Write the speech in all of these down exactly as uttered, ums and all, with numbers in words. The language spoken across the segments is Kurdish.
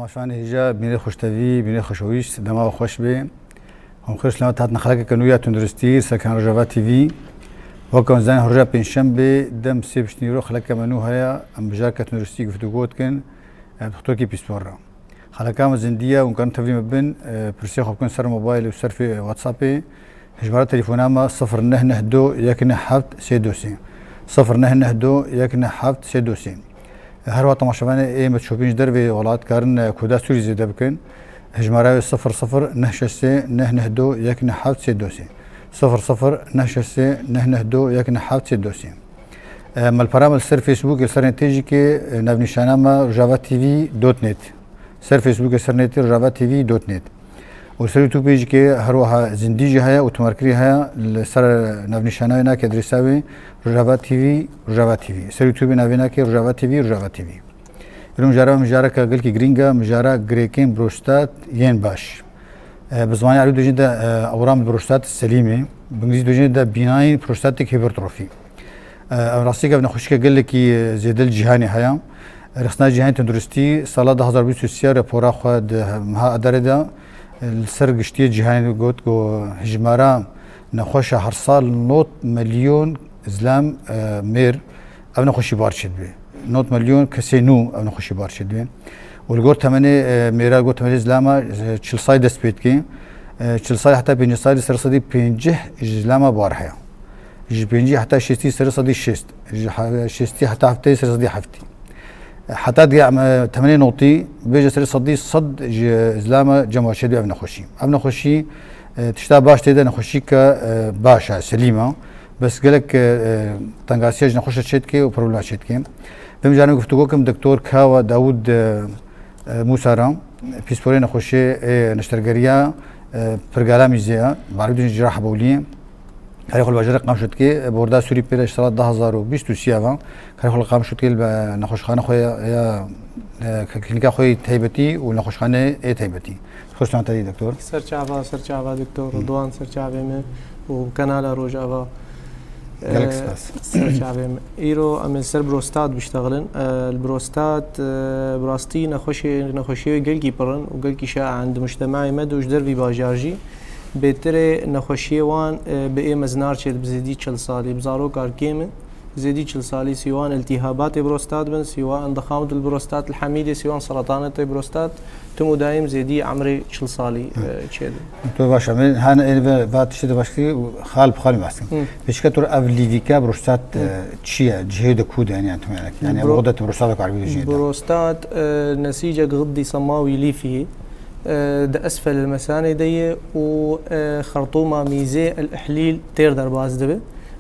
Temaşevanê hêja, bînê xweştevî, bînê xweşewîst, dema we xweş be. Hûn xêr selamet hatin xelekeke nû ya tunduristî, ser kanala Rojava T V. Weke hûn zanîn, her roja pêncşembê dem sê piştnîro xeleke me nû heye, em mijareke tunduristî guftûgo dikin, e, bi doktorkî pîspor re. Xeleka me zindî ye, hûn karin tevlî me bin, e, pirsê xwe bikin ser mobayl û ser fê-, WhatsAppê. Hejmara telefona me sifir neh neh du yek neh heft sê du sê. Sifir neh neh du yek neh heft sê du sê. Her wiha temaşevanê ê me çopîn ji dervê welat karin, e, koda Sûrî zêde bikin. Hejmara wê sifir sifir neh şeş sê neh neh du yek neh heft sê du sê. Sifir sifir neh şeş sê neh neh du yek neh heft sê du sê. E, me li pera me li ser Facebookê, li ser netê jî ke, e, navnîşana me Rojava T V dot net. Ser Facebookê, ser netê Rojava T V dot net. Û ser YouTubeê jî ke her wiha zindî jî heye û tomarkirî heye, li ser navnîşana wê nake, adresa wê Rojava T V, Rojava T V. Ser YouTubeê navê nake Rojava T V, Rojava T V. Îro mijara me mijareke gelkî girîng e, mijara girêkên prostat yên baş. E, bi zimanê erebî dibêjin de, e, awram prostat selîmê, bi îngilîzî dibêjin de benign prostatic hypertrophy. E, ev rastî ke ev nexweşîke gelekî, e, zêde li cîhanê heye. Rêxistina Cîhanê Tenduristî sala du hazar bîst û sê rapora xwe di meha Adarê de, e, li ser giştiyê cîhanê got ku hijmara nexweşa her sal nod milyon zlam, e, mêr ev nexweşî bar çêdibe. Nod milyon kesê nû ev nexweşî bar çêdibe. Û li gor temenê, e, mêra, li gor temenê zilama, e, çil salî dest pê dike. E, çil salî heta pêncî salî ser sedî pêncî ji zilama bar heye. Ji pêncî heta şêstî ser sedî şêst. Ji he-, şêstî heta heftê ser sedî heftî. E, heta diya, e, temenê notî, bêje ser sedî sed ji zilama cem wan çêdibe ev nexweşî. Ev nexweşî, e, tişta baş tê de nexweşîke, e, baş e, selîm e. Bes gelek, e, e, tengasiya ji nexweşa çê dike û problema çê dike. Vê mijarê min guftûgo kim Doktor Kawa Dawûd, e, e, Mûsa re, pîsporê nexweşê, e, neştergeriya, e, Pirgala Mîzê ye, bi erebî dibêjin Ciraha Bewliyê. Karê xwe li bajarê Qamşo dike, e, bi werda Sûrî pê re ji sala du hazar û bîst û sê ve. Karê xwe li Qamşo dike, li be-, nexweşxane xwe ya, ya, e, klînîka xwe yê taybetî û nexweşxaneyê taybetî. Xweş hatin doktor. Ser çava, ser çava doktor Ridwan, ser çavê me û kanala Rojava. Gelek, e, spas. Ser çavê me. Îro em ê ser prostat biştexilin. E, li prostat, e, bi rastî nexweşê, nexweşiyê gelkî pir in û gelkî şaî in di mujtemeyê me de û ji dervî bajar jî. Bêtirê nexweşiyê wan, e, bi ê mezin re çêdibe, bi zêdî çil salî. Bi zarokar kêm in. Zêdî çil salî sîwan iltîhabatê prostat bin, sîwan dexamut li prostat li hemîdê, sîwan seratanatê prostat, tim û daîm zêdî emrê çil salî, e, çêdin. Tu baş e, min hane ên ve va tiştê de başkî xal bi xal basin. Hı. Pêşke tu ev lîvîka prostat, e, çi ye? Cihê de ku de yani, yani, yani, Bro-, odet prostat ku erbî jî de. Prostat, e, nesîcek xiddî semawî lîfî, e, di esfel el mesanê de ye û, e, xertûma mîzê el ihlîl têr derbas dibe.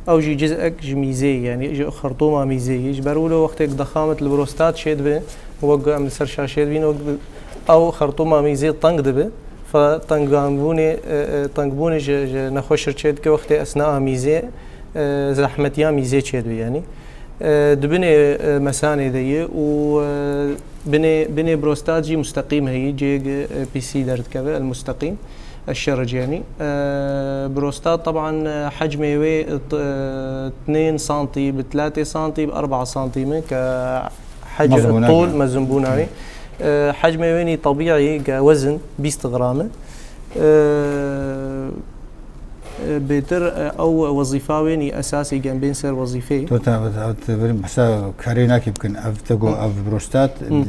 Ew jî cizek ji mîzê, yani ji xertûma mîzê ye. Ji ber wilo wextê ku dexamit li prostat çêdibe, wek ku em li ser şaşê dibîn, wek ew xertûma mîzê teng dibe. Fe tengbûnê, e, e, tengbûnê ji, ji nexweş re çêdike wextê esnaa mîzê, e, zehmetiya mîzê çêdibe, yani. E, di binê, e, mesanê de ye û, e, binê, binê prostat jî musteqîm heyî, cihê, e, pîsî derdikeve, el musteqîm. Eşşerec yani. E, prostat, teban, e, hecmê wê, e, t-, e, tnên santî, bi tlatê santî, bi erba santî min ke hec-, Mezin bûna tol, ke. Mezin bûna wê. E, hecmê wê nî tebîî ke wezin bîst gram e. E, e, bêtir, e, ew wezîfa wê nî esasî gen bên ser wezîfê. Tu te, te, te, te, mesela karê nakî bikin, ev te go, Hı. ev prostat, Hı. e,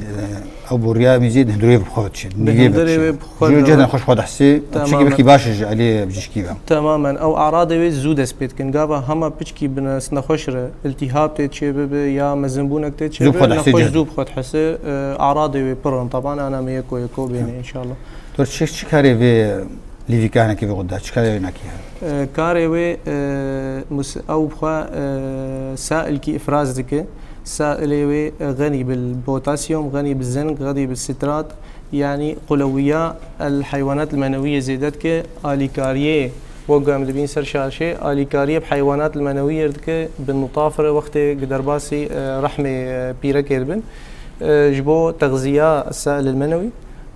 Ew boriya mîzê di hundirê wê bi xwe diçe, Di nîvê hundirê diçe. Wê bi xwe Ji de cihê nexweş xwe dihsê, Temamen. Piçekî belkî baş e ji aliyê bijîşkî ve. Temamen. Ew eradê wê zû dest pê dikin. Gava hema piçekî bi nes-, nexweş re, iltîhab tê çê bibe ya mezinbûnek tê çê Zû bi xwe dihsê nexweş cihê. Zû bi xwe dihsê, e, eradê wê pir in. Teban ana me yeko yeko bêne, Hı. inşallah. Tu çi, çi karê vê lîvîka hinekî vê xwe da? Çi karê wê nakî heye? E, karê wê, e, mus-, ew bi xwe, e, sailkî ifraz dike. Sailê wê, e, xenî bil potasyum, xenî bil zink, xenî bil sitrat, yanî qulewiya el heywanat el menewiyê zêde dike, alîkariyê, wek ku em dibîn ser şaşê, alîkariyê bi heywanat el menewiyê dike, bi nutaf re wextê ku derbasî, e, rehmê, e, pîrekê dibin. E, ji bo texziya sail el menewî,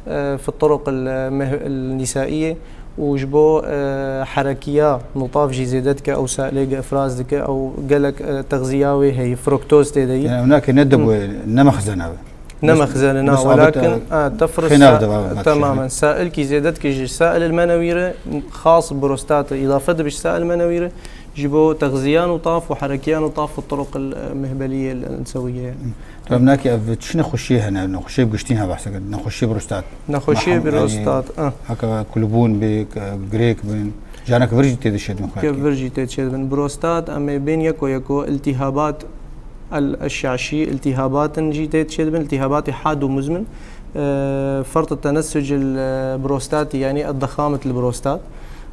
e, fi turuq el meh-, el nîsaiyê û ji bo, e, herekiya nutaf jî zêde dike, ew sailê ge ifraz dike, ew gelek, e, texziya wê heye, fruktoz tê de ye. Yani, ew nake ne dibû, Hı. ne mexzena be. Ne mexzene, na, welakin, e, tefrû xênar sa-, dibe, temamen. Sail kî zêde dikî ji sail el menewî re, xas bi prostatê, îdafe dibe ji sail menewî re, ji bo texziyan û taf û herekiyan û taf û turuq el, e, mihbeliyê el, el sewiyê. Tu em nakî ev çi nexweşiyê hene, nexweşiyê bi giştî ha behse kir, nexweşiyê prostat. Nexweşiyê prostat, e. Heke kulbûn bê, girêk bin, canek vir jî tê dişê din xwe. Ke vir jî tê dişê bin. Prostat, em ê bên yeko yeko, iltihabat, el-, el-şaşî, iltihabatin jî tê dişê bin, iltihabatê had û muzmin. E, fert tenessüc el-, e, prostatî, yani el-dexamet el-prostat.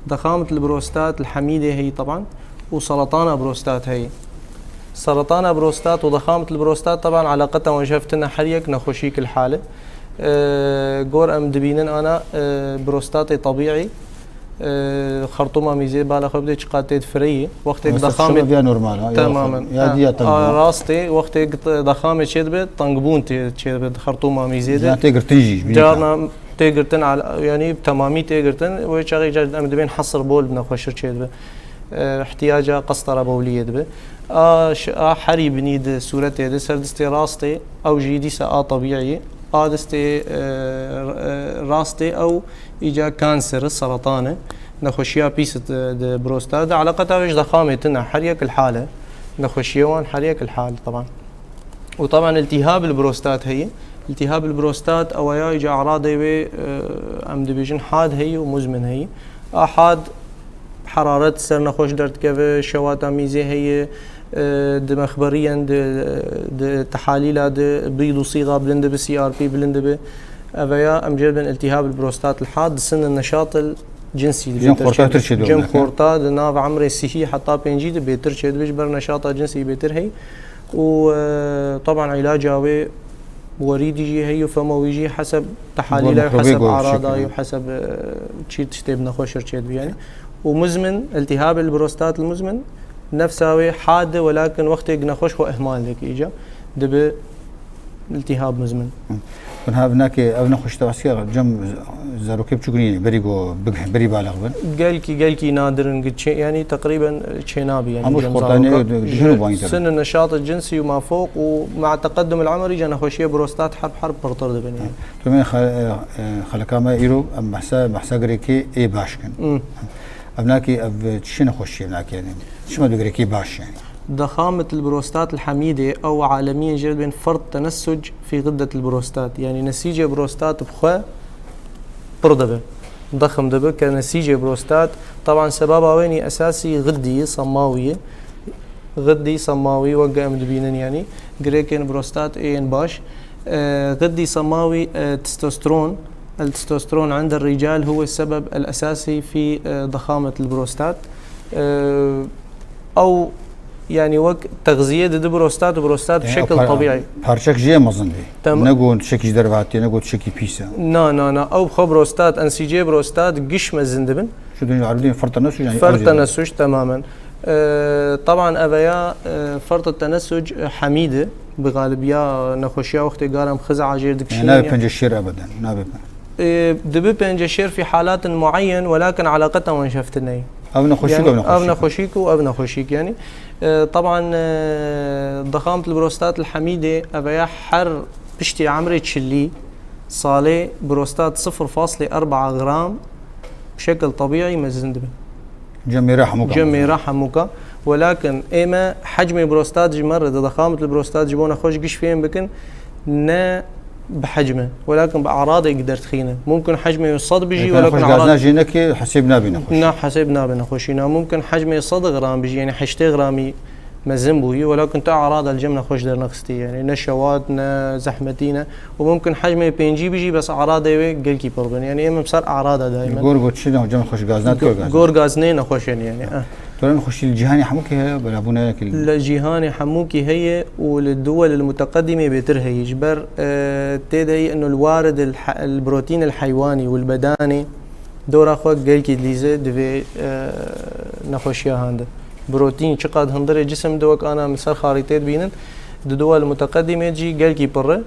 Dexamet el-prostat el-hemîdê heyî taban. û seretana prostat heyî. Seretana prostat û dexamet el-prostat, teban, eleqeta wan ji hev tune, her yek nexweşîk el-hal e. E, gor em dibînin ana, e, prostatê tebîî, e, xertûma mîzê bala xwe bidê çiqas tê difireyî. Wextê ku dexamê, temamen. Ya diya tengbûn. Rastê, wextê ku dexamê çêdibe, tengbûn tê çêdibe di xertûma mîzê de. Carna tê girtin jî, ji bîn carna tê girtin, al-, yanî temamî tê girtin. Wê çaxê ca em dibên hesr bol nexweşir çêdibe. E, ihtiyaca qestara bowliyê dibe. A ş-, a herî binî di sûretê de ser distê rastê, ew jî dîsa a tebîî, a distê, e, e, rastê ew îca kanser e, seretan e, nexweşiya pîs di, di prostat de. Eleqeta wê ji dexamê tune, her yek el-hal e. Nexweşiyê wan her yek el-hal, teban. û teban iltihab el-prostat heye. Iltihab el-prostat ew ya îca eradê wê, e, em dibêjin had heye û muzmin heye. A had heraret ser nexweş derdikeve, şewata mîzê heye, e, di mexberiyen, di, di tehalîla de bîd û sîga bilind dibe, C R P bilind dibe. Ev ya em jê dibin iltihab el-prostat el-had, di sin neşat el-cinsî de bêtir çêdibe. Cem xorta di nav emrê sihî heta pêncî de bêtir çêdibe, ji ber neşata cinsî bêtir heye. û, e, teban îlaca wê werîdî jî heye û fema wî jî heseb tehalîla, heseb arada û heseb, e, çî tiştê bi nexweşir çêdibe yanî. Û muzmin, iltihab el-prostat el-muzmin, nefsa wê had e, welakin wextê nexweş xwe ihmal dike îca, dibe iltihab muzmin. Bin ha binakê ev nexweşî te behs kir, cem zarokê biçûk nîne, berî ku big-, berî baliq bin. Gelkî, gelkî nadir in, çê-, yanî teqrîben çênabî, yanî. Hemû ji cem xortanê zarokan. Ji, ji hin û bayîn terin. Sin neşat cinsî û ma fok û ma teqeddum el-emr îca nexweşiyê prostat herb herb pirtir dibin, yanî. Tu mê xe-, e, e, xeleka me îro em behsa, behsa girêkê ê baş kin. Hmm. Ev nakê ev çi nexweşiyê binakê, yanî? Çima tu girêkê baş, yanî? Dexamet el-prostat el-hemîdê ew alemiyên jê dibên fert tenessüc fî giddet el-prostat. Yanî nesîcê prostat bi xwe pir dibe. Dexm dibe ke nesîcê prostat. Teban sebaba wê nî esasî giddî semawî ye. Giddî semawî wek em dibînin yanî. Girêkên prostat ê yên baş. E, giddî semawî, e, testosteron. El-testosteron inde el-rical huwe sebeb el-esasî fî, e, dexamet el-prostat. E, Ew, yanî wek texziyê dide prostat û prostat bi şekil tebîî. Parçek jê mezin bê. Tam- Ne got tişekî ji derve hatiye, ne got tişekî pîs e. Na, na, na. Ew bi xwe prostat, ensîcê prostat giş mezin dibin. Şu dünce Arabî fert tenessüc, yanî fert tenessüc, temamen. E, teban ev ya, e, fert tenessüc, e, hemîd e. Bi galibiya nexweşiya wextê garam xiza jêr dikişînin. Nabe pence şêr ebeden. Nabe. E, dibe pence şêr fî halatin muayyen, welakin eleqeta wan ji hev tune ye. Ev nexweşîk, yanî, ev nexweşîk. Ev nexweşîk û ev nexweşîk, yanî. E, teban, e, dexamet el-prostat el-hemîdê, ev ya her piştî emrê çilî salê prostat sifir faslê erba gram bi şekil tebîî mezin dibe. Cem mêra hemûka. Cem mêra hemûka. Welakin ê me hecmê prostat ji me re de, dexamet el-prostat ji bo nexweş giş fêm bikin, ne bi hecme, welakin bi eradek derdixîne. Mumkin hecmê wê sed bijî, welakin nexweş gazna jê neke, hesêb nabe nexweş. Na, hesêb nabe nexweşî. Na, mumkin hecmê sed gram bijî, yanî heştê gramî mezin bûyî, welakin tu erada li cem nexweş dernexistî. Yanî ne şewat, ne zehmetî, ne. Û mumkin hecmê pêncî bijî, bes eradê wê gelkî pir bin. Yanî ê me bi ser erada daimen. Gor got çi ne, cem nexweş gazna, gor gazna. Gor gaznê nexweş in, yanî, eh. Tolên xweşî li cîhanê hemûkî heye, belabûna yekî li... Li cîhanê hemûkî heye û li duwel el muteqedîmê bêtir heye. Ji ber, e, tê de heye ino el warid el he-, el protein el heywanî û el bedanê dora xwe gelkî dilîze di vê, e, nexweşiya han de. Protein çiqad hundirê cisim de wek ana min ser xarîtê dibînin, di duwel muteqedîmê jî gelkî pir e.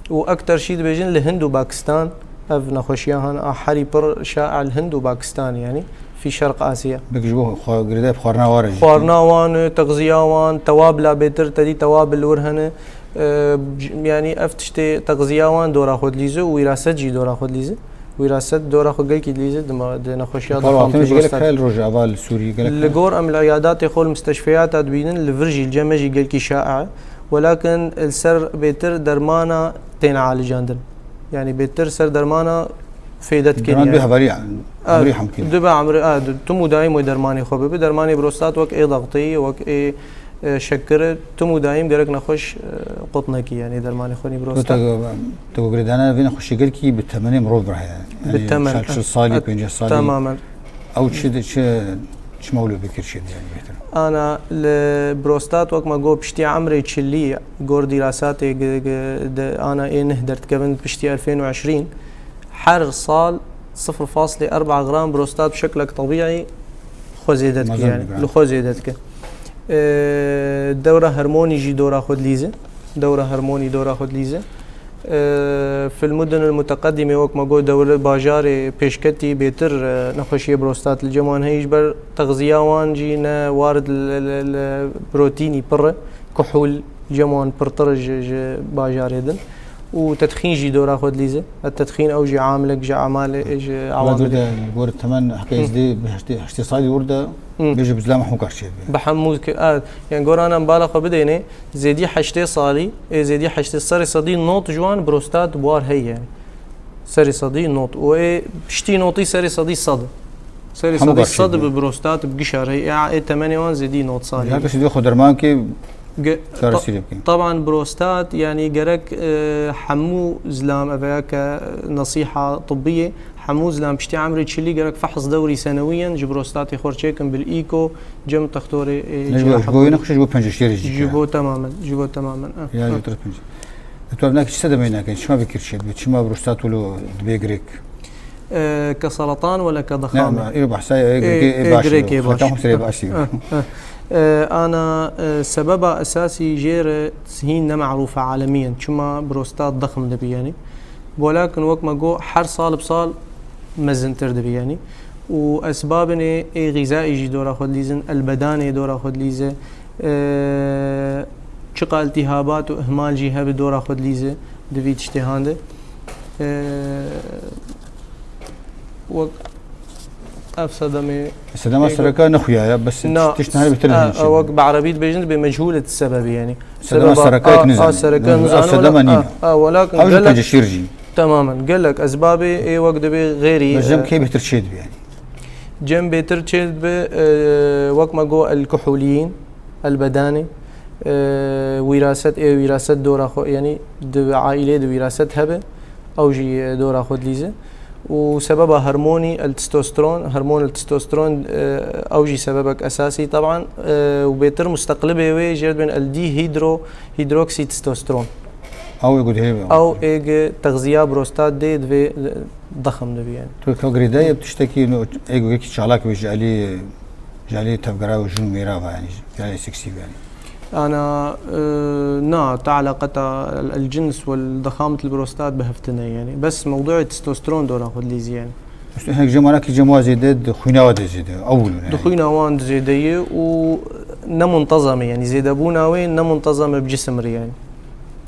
û ekter jî dibêjin li Hind û Pakistan ev nexweşiya han a herî pir şae li Hind û Pakistan, yanî fî Şerq Asya. Belkî ji bo xwe girêdayî bi xwarina wan re jî. Xwarina wan, texziya wan, tewabila bêtir, tedî tewabil li wir hene, E, c-, yanî ev tiştê texziya wan dora xwe dilîze û wîraset jî dora xwe dilîze. Wîraset dora xwe gelkî dilîze di ma-, di nexweşiya Kar dixam wextê tê jî gelek prostat. Heye li Rojava, li Sûrî gelek Li heye. Gor em li îyadatê xwe li misteshfeyata dibînin, li vir jî, li cem me jî gelkî şae. Welakin li ser bêtir dermana têne alicandin. Yanî bêtir ser dermana fêde dikê. Derman dibê hevalî, hevalî hemkî. Dibe emrê, a, di-, tim û daîm wê dermanê xwe bibe. Dermanê prostat wek ê daxteyî, wek ê, e, şekir, tim û daîm gerek nexweş, e, qut nekî, yanî dermanê xwe nî prostat. Tu, tu girêdana vê nexweşî gelkî bi temenê mirov re heye. Bi temen, çil salî, e, pêncî salî. Temamen. Ew çi de, çi, çima wilo bikir çi diye bêtir? Ana li prostat wek me got piştî emrê çilî, gor dîrasatê gi-, gi-, de ana ê neh derdikevin piştî elfên û eşrîn, her sal sifir faslê erba gram prostat bi şeklek tebîî xwe zêde dike, yanî li xwe zêde dike. Ee, dewra hormonî jî dora xwe dilîze. Dewra hormonî dora xwe dilîze. Ee, fil mudun el muteqedîme wek me got dewre bajarê pêşketî bêtir, e, nexweşiyê prostat li cem wan heye ji ber texziya wan jî ne warid li, li, li protînî pir e. Kuhul cem wan pirtir ji, ji bajarê din. Û tedxîn jî dora xwe dilîze. Tedxîn ew jî amilek ji emalê, ji Wê ewamilê. Dûr de li gor temen heke Hı. Êzdî bi heştê, heştê salî wir de Hı. Bêje bi zilam hemû kar çê dibe. Bi hemû ke-, a, yani goran em bala xwe bidêne, zêdî heştê salî, ê zêdî heştê serê sedî not ji wan prostat bi war heye yani. Serê sedî not. Û ê piştî notî serê sedî sed. Serê Hemû sedî kar çê sed dibe. Bi prostat bi gişar heye. Ê, ê temenê wan zêdî not salî. Her kesî dê xwe derman ke Ge-, Çaresî ta-, lê bikin. Taban prostat, yani gerek, e, hemû zilam, ev ya ke nesiha tibbî ye, hemû zilam piştî emrê çilî gerek fehs dewrî senewiyen ji prostatê xwe çêkin bil îko, cem textorê, e, Ne ji bo, ji bo wê nexweşê, ji bo pêncî şêrî jî. Ji bo temamen, ji bo temamen, eh, Ya, eh. Ji bo pêncî. E, tu ev nakî çi sedemê nake, çima bikir çê dibe, çima prostat wilo dibe girêk? E, ke seratan wala ke Ne, dexame? Îro behsa ye, ê, ê, girêkê, ê, ê baş girêkê e. Baş. Xekan xwe serê baş e. Eh, eh. E, ana, e, sebeba esasî jê re hîn ne merûf e alemiyen. Çima prostat dexm dibe yani. Welakin wek me got, her sal bi sal mezintir dibe yani. Û esbabinê ê xîzaî jî dora xwe dilîzin, el bedanê dora xwe dilîze. E, çiqa iltîhabat û ihmal jî hebe dora xwe dilîze. Di vî tiştê hande. E, Wek ev sedemê Sedema ê sereka ne xuya ye, bes Na, tişt nehêle bêtir a, nehêle a, çê. Wek bi erebî dibêjin, dibê mechûl et sebebi yani. Sedema Sebeba sereka a, yek nizan. A sereka Ev nizan, ev sedema nîne. A, a, welakin Ew jî gelek, pêncî şêr jî. Temamen, gelek ezbabê ê wek dibê xêrî, Bes cem e, kê bêtir çê dibe yani. Cem bêtir çê dibe, e, wek me got el kuhuliyîn. El bedanê, e, wîraset, ê wîraset dora xwe, yanî di aîleyê de wîraset hebe, ew jî, e, dora xwe dilîze. Û sebeba hormonî, el testosteron, hormon el testosteron, e, ew jî sebebek esasî, taban, e, û bêtir musteqlibê wê jê re dibên el dîhîdro, hîdroksî testosteron. Ew ê ku dihê be. Ew ê gi texziya prostat dê divê, e, dexm dibe yani. Tu ka girêdayî bi tiştekî, no, ê ku yekî çalak be ji alî Ji alî tevgera û jin û mêra ve, yanî ji alî seksî ve, yanî. Ana, e, na, ta eleqeta el, el cins wel dexamet li prostat bi hev tune, yanî. Bes mewduê testosteron dora xwe dilîzî, yanî. Îşte hinek cem, ana ki cem wa zêde, di xwîna wa de zêde, ew bûn, yanî. Di xwîna wan de zêde ye û ne muntezam e, yanî. Zêdebûna wê ne muntezam e bi cisim re, yanî.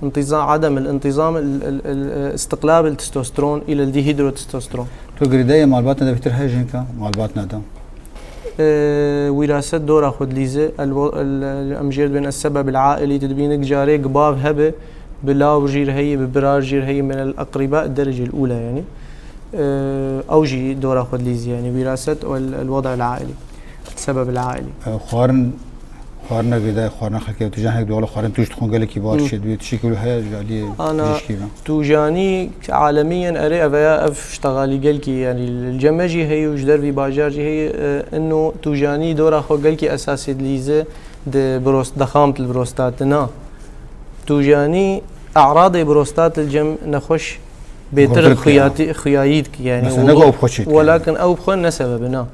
Intizam, adem el intizam el, el, el, e, istiqlab el testosteron île el dihîdrotestosteron. Tu girêdayê malbatna de bêtir heye jinka, malbatna de? E, wîraset dora xwe dilîze, el, el, em jê dibên es sebeb el ailî, tu dibîne carê gi bav hebe, bi law jî re heye, bi bira jî re heye, min el eqrîba derecel ula, yanî. E, ew jî dora xwe dilîze, yanî wîraset û el, el weda el ailî, sebeb el ailî. E, xwarin Xwarina girêdayî, xwarina xelkê, tu jan hek dû wela xwarin tûj dixwin gelekî baş Hı. çê dibê, tiştekî wilo heye ji aliyê Ana pizîşkî ve? Tûjanî alemiyen erê ev ya, ev ştexalî gelkî, yanî li cem me jî heye û ji dervî bajar jî heye, e, ino tûjanî dora xwe gelkî esasî dilîze di prost-, dexamet li prostat de na. Tûjanî e'radê prostat li cem nexweş bêtir Gotir ki ya. Xuyatî-, xuyayî dike, yanî Mesela wilo, ne go ew bi xwe çêdike. Welakin ew bi xwe ne sebeb e, na.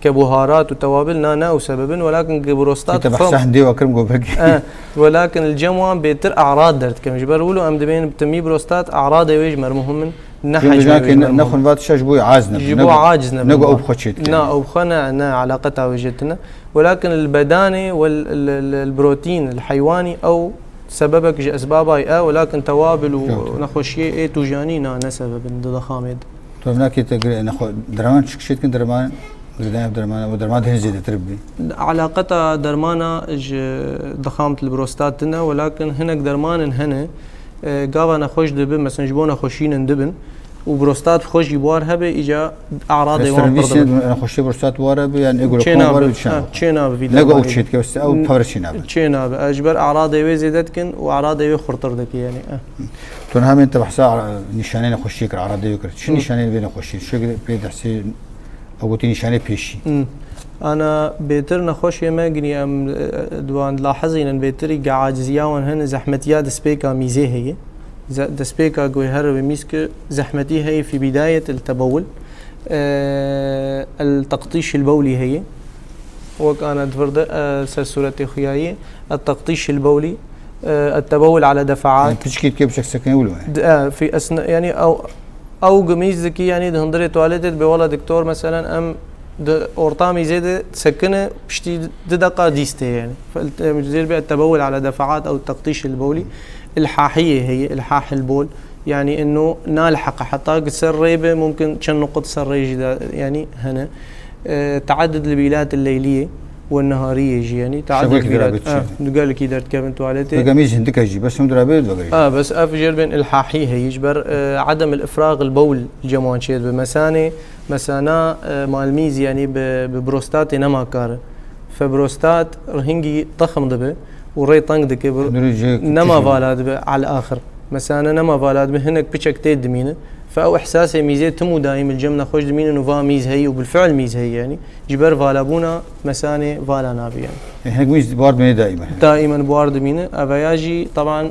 Ke buharat û tewabil, na, ne ew sebeb in, welakin ki prostat Te xwe behsa hindê wa kirim go belkî. E, welakin li cem wan bêtir e'rad derdikevin. Ji ber wilo em dibên bi timî prostat e'radê wê ji mer muhim in, ne Cem hecmê dijan wê ke ji mer ne, ne muhim in. Xwin vat şaş bû aciz nebin, Ji ne bo go, aciz nebin ne go wan. Ew bi xwe çêdike. Na, ew bi xwe ne, ne, eleqeta wê jê tune. Welakin li bedanê, wel, li, li, li protîn, li heywanî ew Sebebek ji esbaba ye, welakin tewabil û nexweşiyê ê tûjanî na, ne sebeb in di dexamê de. Tu ev nakê te gire-, nexwe-, derman çi kişê dikin derman, girêdayî ev dermana, û derman hênî zêdetir bibî? Elaqeta dermana ji dexamet li prostat tune, welakin hinek dermanin hene, e, gava nexweş dibi, mesela ji bo nexweşînin dibin û prostat bi xwe jî bi war hebe, îca e'radê wan pir dibin. Nexweşiyê prostat ware bi, yan êgora Çê wan ware nabe, bi çi ha, nabe? Çê nabe vî Nego dermanî. Ew çê dike, ew N-, pevre çê nabe. Çê nabe. E, ji ber e'radê wê zêde dikin û e'radê wê xurtir dike, yani, e. Tu niha min te behsa ara-, nîşanê nexweşiyê kir, e'radê wê kir. Çi Hı. nîşaneyên vê nexweşiyê? Şeklê pê dehsê, ew gotî nîşanê pêşî. Hı. Ana bêtir nexweşê me ginî em, e, di wan dilahizînin bêtirî ge aciziya wan hene, zehmetiya destpêka mîzê heye. Ze-, destpêka ku wê here wê mîz ki zehmetî heye fi bidayet el tebewul. E, el teqtîş el bewlî heye. Wek ana di vir de, e, ser sûretê xuyayî, el teqtîş el bewlî, e, el tebewul ala defaat. Yani piçkî dike biçek sekinî wilo yani. D-, e, fi esna-, yani ew, ew gimîz dikî yani di hundirê tuwaletê dibê wela doktor, meselen em di orta mîzê de sekine piştî di deqa dîstê yani. Fe-, e, zêr bê el tebewul ala defaat ew teqtîş el bewlî. Ilhahiyê heye, ilhah el bol. Yani eno nalheqe heta ki ser rê be, mumkin çend nuqut ser rê jî de yani hene. E, teaddud li bîlat leyliyê û nehariyê jî, yani teaddud Şevekî bîlat, derabê ha, çi? Du gelekî derdikevin tuwaletê. Vega mîz hindike jî, bes him derabê vega jî. Ha, bes ev jêr bên ilhahî heyî, ji ber, e, edem il ifraq il bewl li cem wan çêdibe. Mesanê, mesana, e, malmîz, yani bi, bi prostatê nema kar e. Fe prostat hingî texm dibe û rê teng dike, bi-, Nurê jê nema kişî. Vala dibe al axir. Mesana nema vala dibe, hinek piçek tê dimîne. Fe ew ihsasê mîzê tim û daîm li cem nexweş dimînin û va mîz heyî û bilfiil mîz heyî yani. Ji ber valabûna mesanê vala nabî yani. E, hinek mîz bi war dimîne daîmen. Daîmen bi war dimîne. Eveya jî, teban,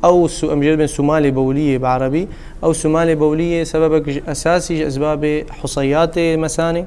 ew su-, em jê dibên sûmalê bewliyê bi erebî. Ew sûmalê bewliyê sebebek ji esasî ji esbabê huseyatê mesanê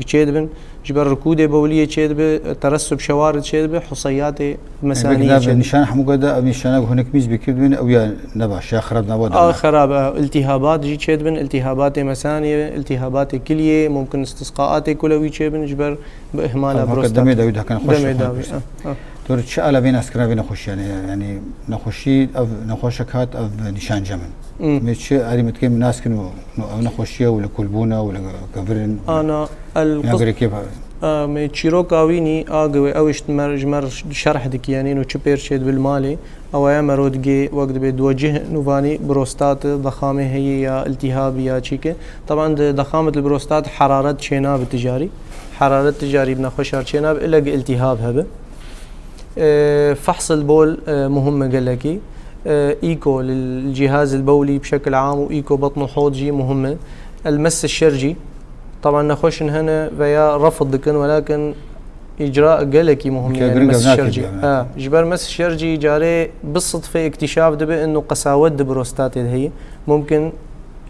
çêdibin. Ji ber rikûdê bewliyê çêdibe, teresub şewar çêdibe, huseyatê mesaniyê Belkî çêdibe. Nîşan hemû gada ev nîşana ku hinek mîz bikir dibin, ew ya ne baş, ya xerab nava A derman. Xerab, e, iltihabat jî çêdibin, iltihabatê mesaniyê, iltihabatê kiliyê, mumkin istisqaatê kulewî çêbin, ji ber bi ihmala Ev haka prostat. Demê dawî dikin xweş Demê dawî, xweş. E, e. Tu çi ala vê naskirina vê nexweşiyanê, yani nexweşî, ev nexweşek hat, ev nîşan cem in. Hmm. Em ê çi alî me dikê em naskin û, û ev nexweşiye û li kulbûna û li kevirin û Ana el ya qis-, girêkê ba- Em ê çîroka wî nî a gi wê ew ji mer, ji mer şerh dikî, yanî û çi pêr çêdibe li malê, ew aya mero digê wek dibê diwecih nûvanî prostat, dexamê heye ya iltihab ya çîke. Teban di dexamet li prostat heraret çênabe ticarî. Heraret ticarî bi nexweşar çênabe, ille gi iltihab hebe. E, fehs el bol, e, muhim e gelekî. E, îko li cihaz el bewlî bi şekil am û îko betn û hod jî muhim e. El mes şer jî, teban nexweşin hene veya refd dikin, welakin îcra gelekî muhim e, Ke yani giring mes ev şer nakê jî. Diye, Ha, ji ber mes şer jî carê bi sidfê îktîşaf dibe ino qesawet di prostatê de heye. Mumkin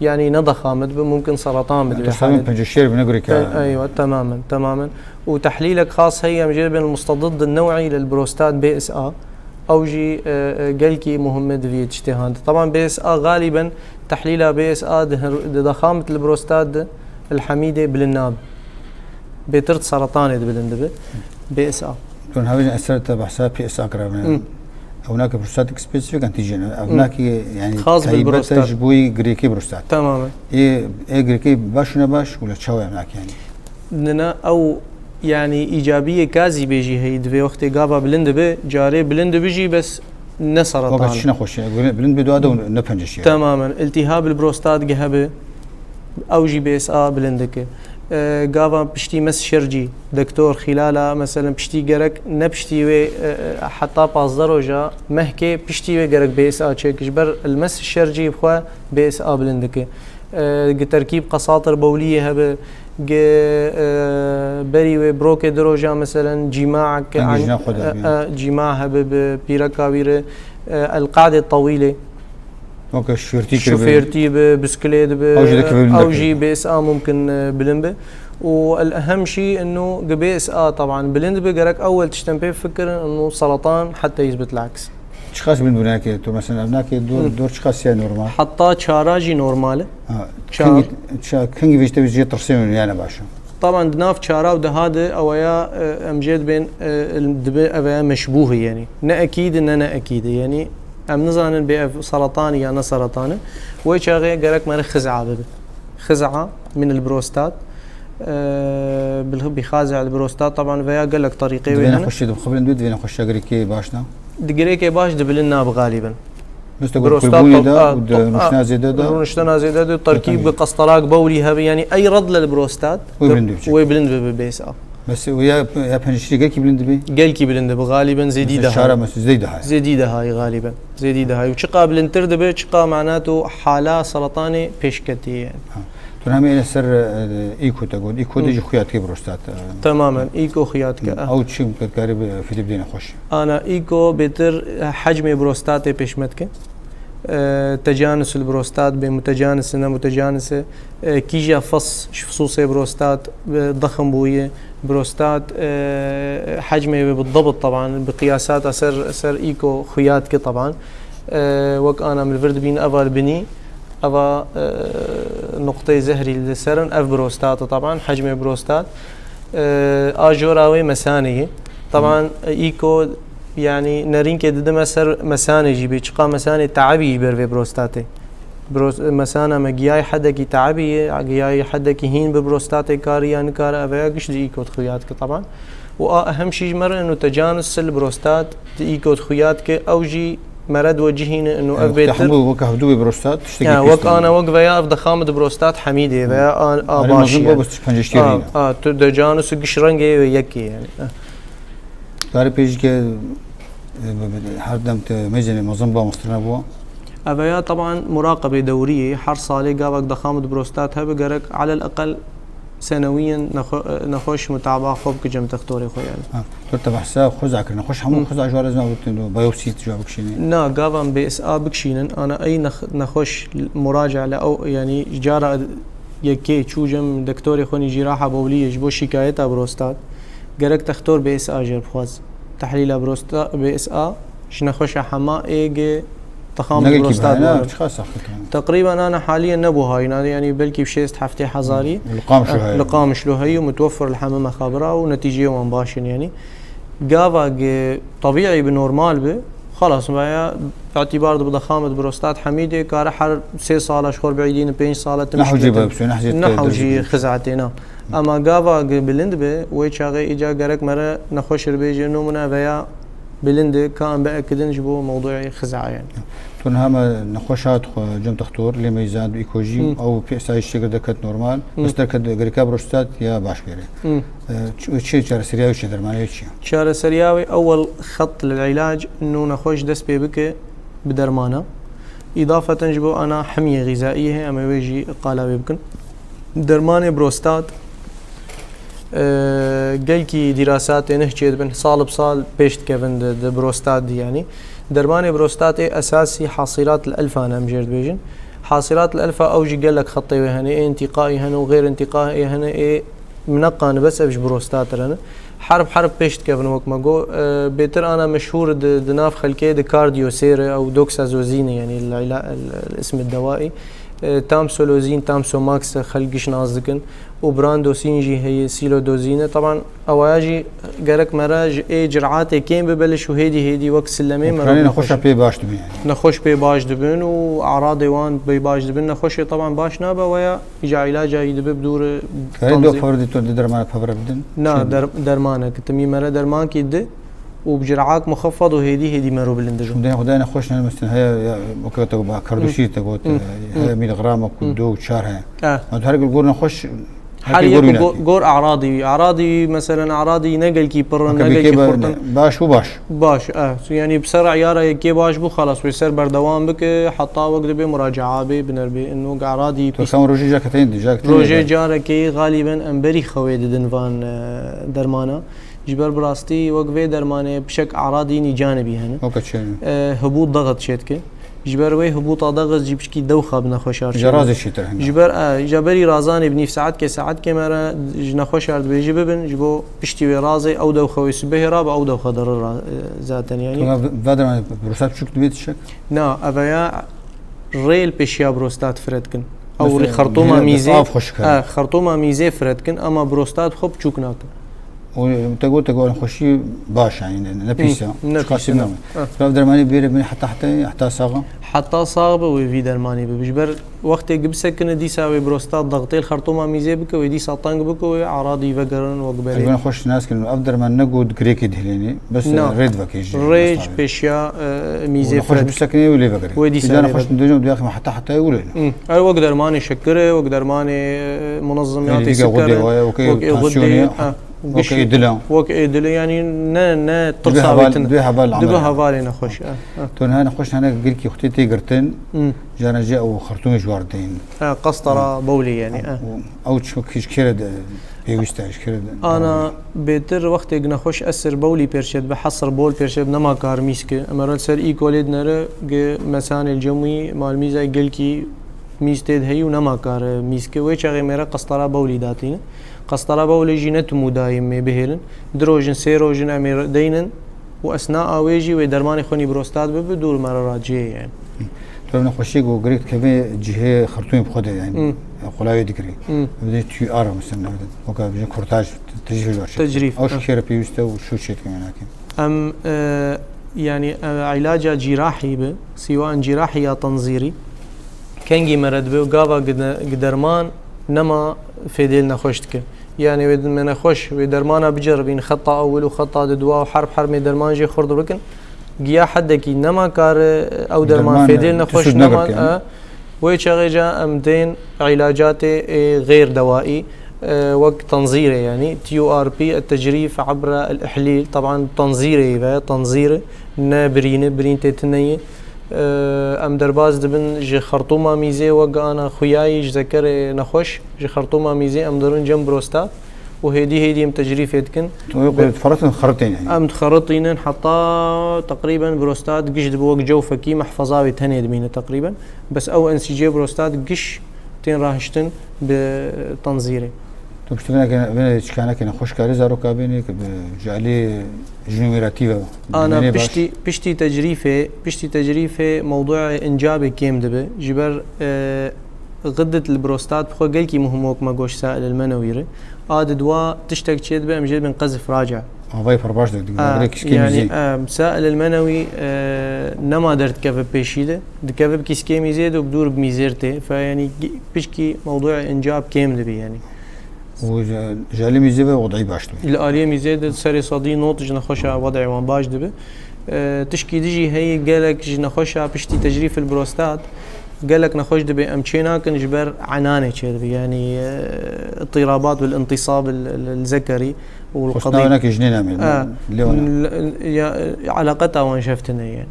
yani ne dexamet be, mumkin seratan be. Yani dibe tu sabin halet. Pence şer bine gurî Te-, eywa, temamen, temamen. û tehlîlek xas heye, em jê dibên mustedid new'î lil prostat B S A. Ew jî, e, e, gelkî muhim e di vî tiştê han de. Teban B S A galîben tehlîla B S A di her, di dexamet li prostat de, li hemîdê bilind nabe. Bêtir di seretanê de bilind dibe. B S A. Tu niha vêjin eser te behsa P S A kirabine. Hı. Ew nake prostatik spesifik antîjen. Ev Hı. nake, yani, Xas bil taybet e prostat. Ji bo girêkê prostat. Temamen. Ê, ê girêkê baş û ne baş, wila çawa ev nake yani? Nina ew, yani, îcabiyê kazî bê jî heyî, divê wextê gava bilind dibe, carê bilind dibe jî, bes ne seratan. Waka çi nexweşiye, bilind bê dua de ne penceşiye. Temamen. İltihab el prostat ge hebe, ew jî B S A bilind dike. E, gava piştî mes şer jî, doktor xîlala, meselen, piştî gerek, ne piştî wê, e, e, heta pazdeh roja mehkê, piştî wê gerek B S A çêk. Ji ber el mes şer jî bi xwe B S A bilind dike. E, gi terkîb qesatir bewliyê hebe, gi, e, berî wê brokê di roja, meselen, cîmaek, Hingî an-, jina xwe de e, bîne. E, cîma hebe bi pîreka wî re, e, el qadê tewîlê. Weke şofêrtî kiribe. Şofêrtî bi, bisiklet bi, Ew jî dikeve bilind ew dike. Jî B S A mumkin, e, bilind be. Û el ehem jî ino gi B S A taban bilind be, gerek ewel tiştên pê fikir ino seratan heta yizbit laks. Çiqas bilind bûne ke tu, mesela, ev nake dor, Hı. dor çiqas ya normal? Heta çara jî normal e. Ha, Çar. Kingî, ça-, kingî vêjte vêjê tirsê min yani baş e. Taban di nav çara û deha de eweya, e, em jê dibên, e, dibe eveya meşbûh e, yanî ne ekîd e, ne ne ekîd e. Yanî em nizanin bê ev seretan e ya ne seretan e. Wê çaxê gerek me re xiz'a bibe. Xiz'a min el prostat. E, bil-, bi xazi el prostat, taban veya gelek terîqê wê Divê hene. Nexweşî, di xwe bilind bê, divê nexweşiya girêkê baş da. Di girêkê baş di bilind nabe xalîben. Bes te got Prostat kulbûnê top-, de a, û di top-, a, rûniştena zêde de. Rûniştena zêde de, terkîb bi qestarak bewlî hebe, yanî ey red le li prostat. Wê bilind bibe. Wê bilind bibe bêsa. Bes wê ya, ya penceşîrê gelkî bilind dibe? Gelkî bilind dibe, xalîben zêdî Mesela daha. Şara mesela zêdî daha. Zêdî daha, xalîben. Zêdî daha. Û çiqa bilindtir dibe, çiqa manat û hala seratanê pêşketî yani. Ha. Tu hemê li ser, e, îko te got. Îko de Hı. jî xuya dike prostat, e. Temamen, îko xuya dike, Hı. e. Ew çi, tu dikarî bi fîtî bidî nexweş. Ana îko bêtir, e, hecmê prostatê pêşme dike. E, tecanus li prostat bê, mutecanus ne mutecanus e. E, kîja fes, ji fisûsê prostat, e, dexm bûye. Prostat, e, hecmê wê bi dabit taban, bi qiyasata ser, ser îko xuya dike taban. E, wek ana min vir dibîn eva li binî. Eva, e, nuqteyê zehrî li ser in, ev prostat e, taban, hecmê prostat. E, a jora wê mesanê ye. Taban, e, îko, yanî nerînkê didime ser mesanê jî bê, çiqa mesanê teibî ji ber vê prostatê. Pros-, mesana me giyayê hedekî teibî ye, giyayê hedekî hîn bi prostatê karî ya nikare, ev ya giş di îko de xuya dike, taban. Û a ehem şî ji me re ino tecanus li prostat di îko de xuya dike, ew jî mere diwecihîne ino ev Yani, bêtir. Hemû weke hevdû wê prostat, tiştekî Ya, pîs wek tane. Ana wek veya ev dexamit prostat hemîdê veya a, a Arê başî mezin yani. Bû, bes penceşîrî A, ne. A, tu tecanus giş rengê wê yekê yani. Karê pêjî ke, e, her dem te meyzênê mezin ba, mestirne bû. Eveya taban muraqebê dewrî ye. Her salê gavek dexamit prostat hebe gerek alel eqel senewiyen nexwe-, nexweş mutaba xwe bike cem textorê xwe yani. Ha, tu te behsa xuza kir. Nexweş hemû Hı. xuza ji we re zina gotin, biyopsî tu ji we bikişînî. Na, gavan B S A bikişînin, ana ey nex-, nexweş muraca li ew, yani cara yekê çû cem doktorê xwe nî jîraha bowliyê ji bo şikayeta prostat, gerek textor B S A jê bixwaz. Tehlîla prosta-, B S A ji nexweşa hema ê gi texam Ne gelkî prostat bihayna, were. Çiqa saxit e? Teqrîben ana haliyen nebû hayna, yani belkî bi şêst heftê hezarî. Li Qamişlo Eh, heye. Li Qamişlo heye û mutwefir li heme mexabira û netîceyê wan baş in, yani. Gava gi tebîî bi normal bi, xelas, veya îtîbar dibe dexamit prostat hemîdê, kare her sê sala ji xwe re biîdîne, pênc sala Ne hewcî be, bi, ne hewcî te-, hewcî te-, xizatê, na. Ama gava gi bilind bi, wê çaxê îca gerek me re nexweşir bêje, nomune veya bilind e, ka em biekidin ji bo mewduê xiza, yani. Tu niha me nexweş hat xwe cem textor, lê meyzand û îko jî, Hı. ew pêsayî şekil derket normal. Hı. Bes derket gereka prostat ya baş bêre. Hı. E, çi, çi çareseriya wê çi, dermanê wê çi ye? Çareseriya wê ewel xet li îlac, nû nexweş dest pê bike bi dermana. Îdafeten ji bo ana hemiyê xîzaî heye, em ê wê jî qala wê bikin. Dermanê prostat, e, gelkî dîrasatê neh çêdibin, sal bi sal pêş dikevin di, di prostat de, yanî. Dermanê prostatê esasî hasilat el-elfa ne, em jê re dibêjin. Hasilat el-elfa ew jî gelek xetê wê hene, ê întiqaî hene û xêr întiqaî hene, ê mineqan bes ev ji prostat re ne. Herb herb pêş dikevin wek me got. E, bêtir ana meşhûr di, di nav xelkê di kardiyo sêr e, ew doxazozîn e, yanî el-îla-, el-, el-ism el-dewai. E, tamsolozîn, tamsomax e, xelk giş nas dikin. Û brandosîn jî heye, silodozîn e. Taban, ewaya jî gerek me re ji ê ciratê kêm bibe, li şu hêdî hêdî wek silemê me re Mûkarê nexweşa pê baş dibin yani. Nexweş pê baş dibin û eradê wan pê baş dibin. Nexweşê taban baş nabe, weya îca îlaca yî dibe bi dû re Karê do tanzî- fewr di tu di dermana pevre bidin? Na, Şey der-, dermanek. Timî me re dermankî di û bi cirat muxeffed û hêdî hêdî me re bilind dibe. Şûndeyên xwe dayene xweş ne, mesela heye ya, weke te got, ba, kardosî te got, Hı. e, heye Hı. mîlîgrama ku Hı. du û çar heye. Eh. Ma tu her gor nexweş, her Her gor yek wî go-, nake. gor eradî wî. Eradî wî, meselen, eradî ne gelkî pir in, Weke ne bê gelkî kê ba-, xurt in. Baş û baş. Baş, eh. Yanî bi ser eyara yekê baş bû, xelas, wê ser berdewam bike, heta wek dibe muracaa bê, biner bê. Ino eradî Tu pîs- kam rojê cake tên, cake tên Rojê de. carekê, xalîben em berî xewê didin van, e, dermana. Ji ber bi rastî wek vê dermanê pişek eradî nî canibî hene. Weke çi? E, hibût daxit çêdike. Ji ber wê hibûta daxit jî pişkî dewxa bi nexweşar Ji çêdike. razê çêtir hene. Ji ber, e, ji berî razanê bi nîv saetkê, saetkê me re ji nexweşar dibêje bibin, ji bo piştî wê razê ew dewxa wê sibehê rabe, ew dewxa derir ra-, e, zaten, yanî. Tu va-, va dermanê prostat çûk dibê tişek? Na, eveya rê li pêşiya prostat fire dikin. Ew rî xertûma mîzê, av xweş dike. Xertûma mîzê fire dikin, ama prostat xwe biçûk nakin. Û te got, te got xweşî baş, yani ne, ne pîs e. Ne pîs e. Ev dermanî bêre bin heta, heta, heta sax e? Heta sax be wê vî dermanî bibe. Ji ber wextê ki bisekine, dîsa wê prostat dextê li xertûma mîzê bike, wê dîsa teng bike, wê aradî vegerin wek berê. Ev xweş nas kirin. Ev derman ne got girêkê dihilênî, bes rê divekê ji. Rê ji pêşiya, e, mîzê fire dike. Bisekine wê lê vegerê. Wê dîsa lê vegerê. Heta heta wê lê. Ew wek dermanê şekirê, wek dermanê, e, munezimiyatê sikerê, wek ê xwedê, wek ê dilê, yanî ne, ne tirsa wê tune. Dibe hevalê nexweş. Tu niha nexweş hene girkî xwe tê girtin, jana jî ew xertûmê ji war deyîn. Qestara bowlê yanî. Ew çi, ji kê re pêwîst e, ji kê re? Ana bêtir wextê nexweş esir bowlî pêr çêdibe, hesir bol pêr çêdibe, nema kar mîz ke. Em li ser îkolê dinere, gi mesanê li cem wî malmîza gelkî mîz tê de heyî û nema kar mîz ke. Wê çaxê mêre qestara bowlî datîne. Qestara bowlê jî ne tim û dayîm ê bihêlin. Du roj in, sê roj in em ê deynin û esna awê jî wê dermanê xwînî prostat bibe, dûr me re ra cihê yani. Tu ev nexweşiyê ku girêk dikeve cihê xertûmê bi xwe de yani. Qulawê digirî. Bidê tu ar mesela, weke bijin kurtaj, tecrîf var. Tecrîf. Ew ji kê re pêwîst e û çû çê dike menakê? Em, e, yani, e, îlaca cîrahî bi, sîwaen cîrahî ya tenzîrî, kengî me re dibe û gava gi de-, gi derman nema fêdê li nexweş dike. Yani wê me nexweş, wê dermana biceribîn, xeta ewil û xeta di dua û herb hermê derman jê xurt bikin. Giya hedekî nema kar, e, ew derman fêdê li nexweş nema, e, wê çaxê ca em tên îlacatê ê xêr dewaî, e, wek tenzîrê, yani T U R P, et-tecrîf ebra el-ihlîl, teban tenzîrê ve, tenzîr ne birîn e, birîn tê tune ye. E, em derbas dibin ji xertûma mîzê wek ana xuyayî ji zekerê nexweş, ji xertûma mîzê em dirin cem prostat û hêdî hêdî em tecrîfê dikin. Tu wê ku dixeritin, xeritên yani. Em dixeritînin heta teqrîben prostat giş dibe wek cewfekî, mehfeza wê tenê dimîne teqrîben. Bes ew ensîcê prostat giş tên rahiştin bi tenzîrê. Tu piştî vêneke, vêne çikaneke nexweş karê zaroka bênê ki bi calê ji nûmeratiye ve. Ana piştî, piştî tecrîfê, piştî tecrîfê mewduê încabê kêm dibe. Ji ber, e, xidet li prostat bi xwe gelkî muhim wek me goş sail el menewî re. A di dua tiştek çê dibe, em jê dibin qezif raca. Avayê pir baş dike, dike, yani, e, sail el menewî, e, nema derdikeve pêşî de, dikeve bi kîskê mîzê de û bi dûr bi mîzêr tê. Fe, yani, gi-, pişkî mewduê încab kêm dibe, yani. Û ji, ji alî mîzê ve wedî baş dibe. Li aliyê mîzê de serê sedî nod ji nexweşa wedê wan baş dibe. E, tişkî dijî heye gelek ji nexweşa piştî tecrîf el prostat, gelek nexweş dibe em çê nakin ji ber enanê çê dibe. Yani, e, îtîrabat bil întisab el, el, el zekerî û el qedî. Xwestina wênekê jinê nemê, e, lê wana. L-, ya, elaqeta wan ji hev tune ye.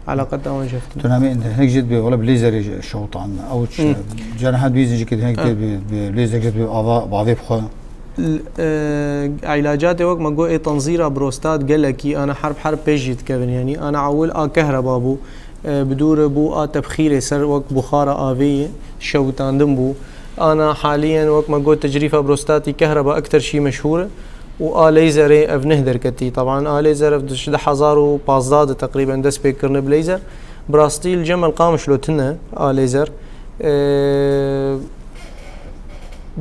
Elaqeta wan ji hev tune. Tu namê hinek jê dibê, wele bi lêzerê şewtan. Ew çi? Hı. Cariha dibî zincikê hinek, hı, dibê, bi, bi lêzer jê dibê ava, bi avê bixwe. L-, e, îlacatê wek me got ê tenzîra prostat gelekî ana herb herb pêş jî dikevin. Yanî ana ewil a kehreba bû, e, bi dû re bû a tebxîrê ser wek buxara avê ye, şewitandin bû. Ana haliyen wek me got tecrîfa prostatî kehreba ekter şî meşhûr e. û a leyzerê ev neh derketî. Teban a leyzer ev di, ji du hezar û pazdeh de teqrîben dest pê kirine bi leyzer. Bi rastî li cem el Qamişlo tune a leyzer. Ee,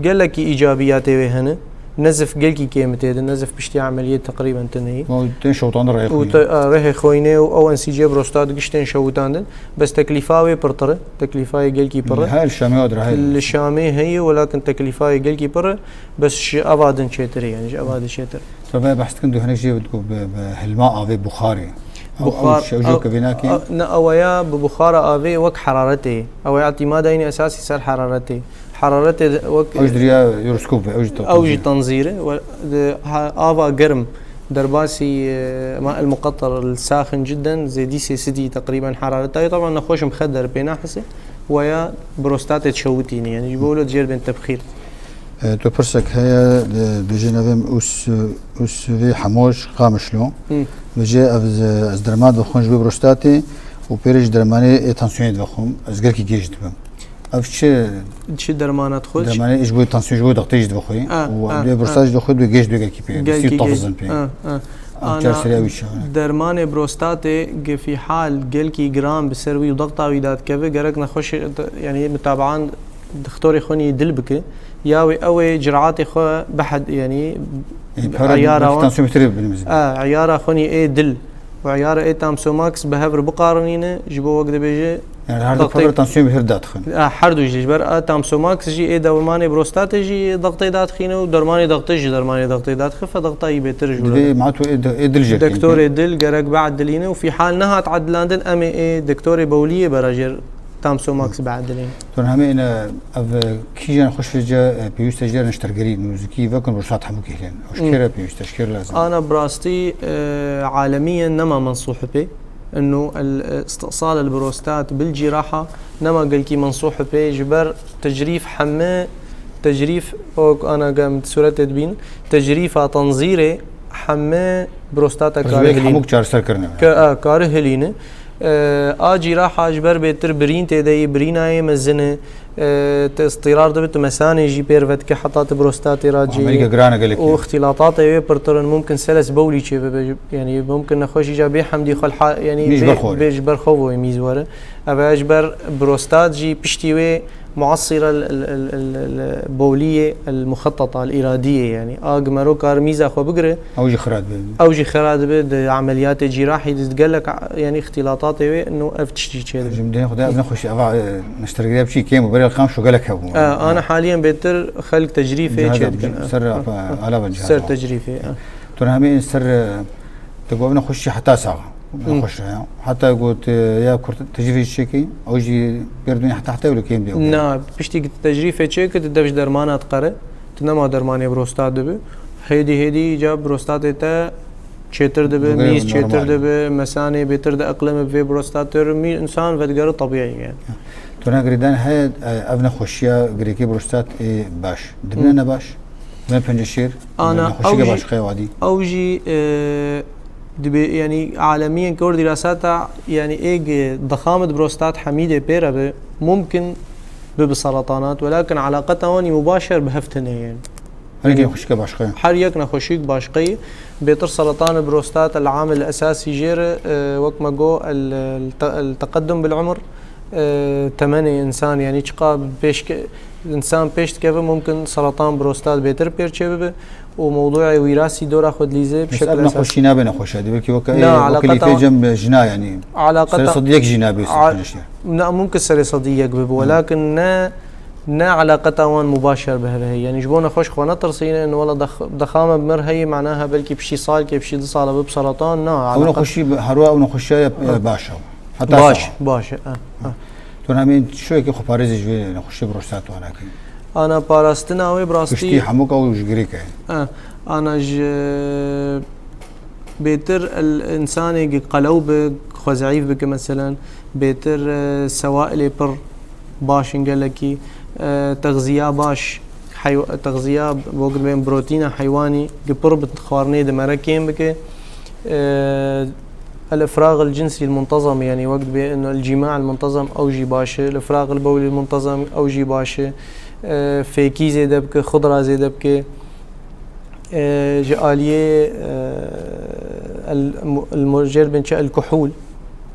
gelekî îcabiyatê wê hene. Nezif gelkî kêm tê de, nezif piştî emeliyê teqrîben tune yî. Û tên şewtan rehê xwînê. Û te-, a, rehê xwînê û ew ensîcê prostat giş tên şewitandin. Bes teklîfa wê pirtir e. Teklîfa yê gelkî pir e. Her şamê adir heye. Li Şamê heye, welakin teklîfa yê gelkî pir e. Bes ji eva din çêtir e, yani ji eva din çêtir. Tu vê behs dikin, tu hinek jê digot bi, bi hilma avê buxarê. Ew, ew Buxar, çi, ew jê ew, ke vê nakê? Ew, ne, ew ya bi buxara avê wek heraretê. Ew ya îtîmada yîn esasî ser heraretê. Heraretê de wek Ew ji diriya horoskop ve, ew jî ew jî tenzîr e. Tenzîr e. We, de, ha, ava germ derbasî, e, ma el muqettar li saxin cidden zêdî sê sedî teqrîben herareta ye. Taban nexweş mixedder pê nahise. Weya prostatê dişewitîne, yani ji bo wilo diyar bên tebxîr. E, tu pirsek heye, e, dibêje navê min Us-, Usvê Hemoj Qamişlo. Hı. Dibêje ev, e, ez derman dixwim ji bo prostatê û pêrê ji dermanê ê tansiyonê dixwim. Ez gelkî gêj dibim. Ev çi Çi dermana dixwe? Dermanê ji bo tansiyon, ji bo dextê jî dixwe. A, û a, dê a. Prostat jî dixwe, dê gêj dê gelkî pê. Gelkî gêj. Tafizin pê. A, a. Ev çar serê wî çi? Dermanê prostatê gefî hal gelkî giran bi ser wî û dexta wî dadikeve, gerek nexweş, yani mutabaan dixtorê xwenî dil bike, ya wê ew ê ciraatê xwe bihed, yanî Ê, para eyara wan, tansiyonê bêtir bibin mezin. A, eyara xwenî ê dil û eyara ê Tamsomax bi hev re biqarinîne, ji bo wek dibêje Yani her du dextê-, para tansiyonê bêtir dadixin. A, her du jî, ji ber a Tamsomax jî ê dermanê prostatê jî dextê dadixîne û dermanê dextê jî dermanê dextê dadixe, fe dexta yî bêtir ji wilo. Divê ma tu ê di-, ê dil jê kêm. Doktorê dil gerek biedilîne û fî hal nehat edilandin, em ê ê doktorê bowliyê bera jêr Tamsomax biedilîne. Ton hemê ine ev kîjan xweş vêce, e, pêwîst e ji niştergerî nûzikî vekin prostat hemû kêlên. Ew ji Hmm. kê re pêwîst e, ji kê re lazim? Ana bi rastî, e, alemiyen nema mensûh pê. Ino el, e, istisal el prostat bil ciraha nema gelkî mensûh pê ji ber tecrîf heme tecrîf o ana gem sûretê dibîn tecrîfa tenzîrê heme prostata Ji kare vê hilîn. Hemû çareser kirine. Ke, a, kare hilîne. E, a cîraha ji ber bêtir birîn tê de yî, birîna yê mezin e, e, te îstîrar dibe, tu mesanê jî pêr vedike heta tu prostatê re cê. Ameliyeke giran e gelekî. Û îxtîlatatê wê pirtir in, mumkin seles bowlî çê bibe, yanî mumkin nexweşî ca bê hemdî xwe li ha-, yanî Mîz bê, ber xwe. Bê ji ber xwe bo mîz were. Ev e ji ber prostat jî piştî wê muasîra el, el, el, el, el, bowliyê el muxetteta, el îradiyê, yanî a gimero kar mîza xwe bigire. Ew jî xira dibe. Ew jî xira dibe, di emeliyatê cîrahî de gelek, yanî îxtîlatatê wê, no ev tiştî çê dibe. Ji min dihê xwe de ev nexweşî, eva, e, neştergeriya biçî kêm û berê qam şu gelek hebû. E, ana haliyen bêtir xelk tecrîfê Cihaz çê yapmış. Dikin, e. Ser, e, alava cihaz Ser yapmış. Tecrîfê, e. Tu hemê ser, e, te got ev nexweşî heta sax. Hı. Nexweş e. Heta got, e, ya kurt tecrîfê çêkî, ew jî pêr dûnî heta, heta wilo kêm diye. Na, piştî tecrîfê çêkî, tu dev ji dermana diqere. Tu nema dermanê prostat dibi. Hêdî hêdî ca prostatê te çêtir dibi, Dibe mîz çêtir normal. Dibi, mesanê bêtir dieqlime bi vê prostatê re, mî-, însan vedigere tebîî yani. Tuna girêdan heye, e, ev nexweşiya girêkê prostat ê baş. Dibine Hı. ne baş? Dibine penceşêr? Ana, Nexweşî ew ge jî, baş qey wadî? Ew jî, e, dibê, yani, alemiyên kor dîrasata, yani, ê ge dixamit prostat hemî dê pê re bi, mumkin bibi seratanat, welakin alaqeta wan yî mubaşer bi hev tune ye. Her yek nexweşîke başqa ye. Her yek nexweşîk başqa ye. Bêtir seratan prostat el amil esasî jê re, e, wek me got, el, el te-, el teqeddum bil umr, e, temenê însan, yani çiqa pêş ke-, însan pêş dikeve, mumkin seratan prostat bêtir pêr çê bibe û mewdûê wîrasî dora xwe dilîze bi Bes şekil ev esasî. Nexweşî nabe nexweşa, dî belkî weke Na, weke alaqeta lîfê wan cem jina, yani. Alaqeta Serê sed yek jî nabe A-, serpênişiya. Na, mumkin serê sed yek bibe, Hı. welakin ne, ne alaqeta wan mubaşer bi hev heye. Yani ji bo nexweş xwe netirsîne, in wela dex-, dexame bi mir heye, manaha belkî piştî salkê, piştî du sala bibe seratan, na, Ew alaqet- nexweşî bi, herwa ew nexweşiya ye, ye baş e. Heta Baş, sawa. Baş e, e, e. Tu hemî şoyekê xweparêzê ji vê nexweşê prostat wana kî. Ana parastina wê bi rastî Piştî hemûk ew ji girêk e. E, ana ji bêtir el însanê gi qelew bi, xwe zeîf bike meselen, bêtir, e, sewailê pir baş in gelekî, e, texziya baş, heyw-, texziya bo gibên protîna heywanî gi pir bi xwarinê di mere kêm bike. E, el ifrag el cinsî el muntezam, yani wek dibê ino el cîma el muntezam ew jî baş e, el ifrag el bowlî el muntezam ew jî baş e. E, fêkî zêde bike, xudra zêde bike. E, ji aliyê, e, el, el murcir bin çi el kuhul.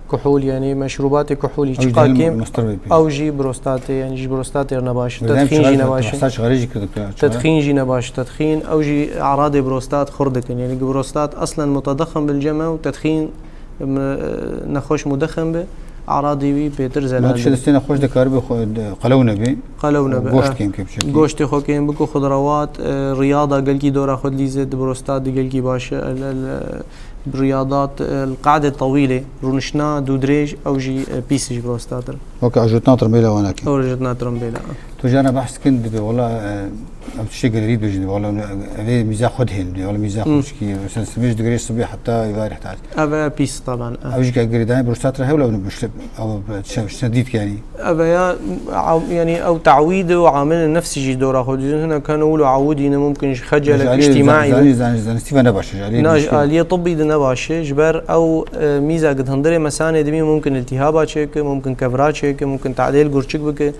Kuhul, yani meşrubatê kuhulî Ew jî çiqa dihil kêm, mestir vê pê. Ew jî prostatê, yani ji prostatê re nebaş. Wê dem Tedxîn jî çiqas nebaş. Hasta çiqarê jî kir dikir, çiqas. Tedxîn jî nebaş. Tedxîn, ew jî eradê prostat xurt dikin. Yani prostat aslen mutedexim bil cem e û tedxîn, m-, nexweş mudexim bi, eradê wî bêtir zelal Mat şi dibin. Destê nexweş dikaribe xwe, de, qelew nebe. Qelew nebe, Goşt eh. Kêm kêm çekî. Goştê xwe kêm biko, xudrawat, eh, riyada gelkî dora xwe dilîze, di prostat di gelkî baş e. El, el, eh, riyadat, eh, el qade tewîlê, rûniştina dûdirêj, ew jî, eh, pîs ji prostat re. Weke ajotna tirmbêla wana kêm. Ew ajotna tirmbêla. Tu jana behs kin dibe, wela, eh, Em tiştê gelêrî dibêjin, wala evê mîza xwe dihêlin, wala mîza xwe Hmm. çikî, mesela simêj digirê sibê heta êvarê heta. Ev e pîs taban, e. Ew jî ke girêdayê prostat re hewla ew nibişte, ew çe, çe dît yani. Ev e ya, ew, yani ew tawîd û amilên nefsî jî dora xwe dizin, hinek hene wilo ewidî ne mumkin ji xecelek Ji aliyê îctîmaî zan-, be. Zanî, zanî, zanîstî ve nebaş e, ji aliyê Na, ji nefsî. Aliyê tibbî de nebaş e, ji ber ew, e, mîza ke di hundirê mesanê dimî mumkin iltihaba çêke, mumkin kevra çêke, mumkin tadêl gurçik bike.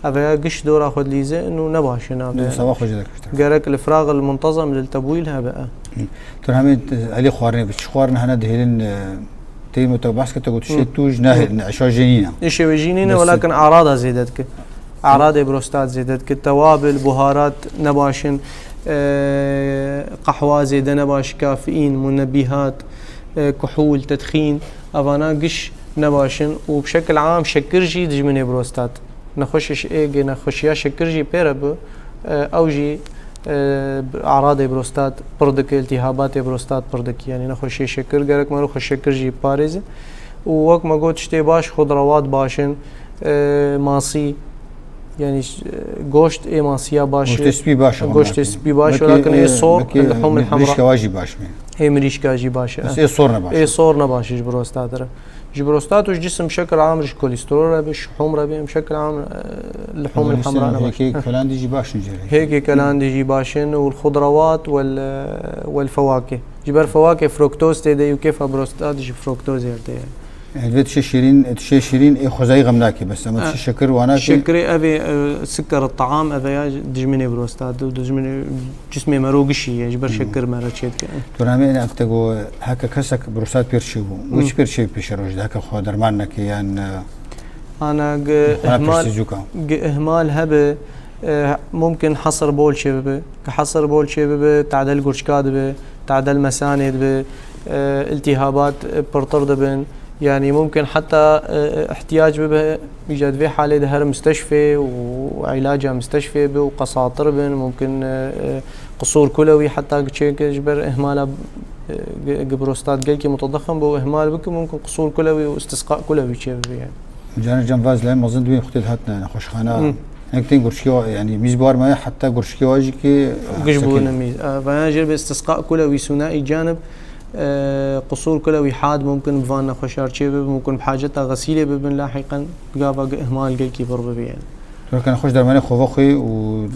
Ev ya giş dora xwe dilîze, inu ne baş e, nabe. Dû sava xwe jî dekiştir. Gerek li firaq el muntazam lil tebwîl hebe, e. Hı. Tu hemê, e, elî xwarinê bi çi xwarin hene dihêlin, e, teymo te behs kir, te got, Hı. şê tu ji nehêlin, eşa jê nîne. Îşê wê jî nîne, Dest- welakin arada zêde dike. Eradê prostat zêde dike, tewabil, buharat ne baş in, e, qehwa zêde ne baş, kafeîn, munebîhat, e, kuhûl, tedxîn, evana giş ne baş in û bi şekil am şekir jî dijminê prostat. Nexweşiş ê gê nexweşiya şekir jî pê re bi, e, ew jî, e, eradê prostat pir dike, iltîhabatê prostat pir dike. Yanî nexweşiyê şekir gerek mero xwe şekir jî biparêze. Û wek me got, tiştê baş, xudrawat baş in, e, masî, yanî, e, goşt ê masiya baş e. Goştê spî baş e, Goştê spî baş e, welakin ê sor, e, lihûm mirîşka wa jî baş e. Ê mirîşka jî baş e. Bes ê sor ne baş e. Ê sor ne baş e ji prostat re. Ji prostat û ji cisim şekil am ji kolesterol re be, ji hûm re be, em şekil am, e, lihûm hemra ne baş. Hêkê kelandî jî baş in jê re. Hêkê kelandî jî baş in û xudrawat wel, e, wel fewakê. Ji ber fewakê fruktoz tê de û kêfa prostat ji fruktozê tê ye. Ev tişê şîrîn, tişê şîrîn ê xwezayî xem nake, bes ama tişê şekir wa nake. Şekirê ev ê, e, siker taam ev ya dijminê prostat û dijminê cismê mero gişî ye, ji ber şekir mero çêdike. Tu ramê ne te got, heke kesek prostat pêr çêbû, wê çi pêr çê pêşeroj de, heke xwe derman neke yan, e, Ana gi ihmal, gi ihmal hebe, e, mumkin hesir bol çê bibe. Gi hesir bol çê bibe, tadel gurçka dibe, tadel mesanê dibe, e, iltihabat, e, pirtir dibin. Yanî mumkin heta, e, ihtiyac bibe, îca di vê halê de here misteşfê û îlaca misteşfê be û qesatir bin. Mumkin, e, e, qisûr kulewî heta gi çêke ji ber ihmala, e, gi, gi prostat gelkî mutedexim be û ihmal bike, mumkin qisûr kulewî û istisqa kulewî çê bibe yani. Caran cem vaz lay mezin dibê xutê dihatine nexweşxana. Nek tên gurçikê wa, yanî mîz bi war maye heta gurçikê wa jî kê giş bûne mîz. Vaya jê be istisqa kulewî, sûnayî canib, e, qisûr kulewî had mumkin bi van nexweşar çê bibe, mumkin bi haceta xesîlê bibin lahîqen, gava gi ihmal gelkî pir bibe yani. Tu reke nexweş dermanê xwe vexwê û,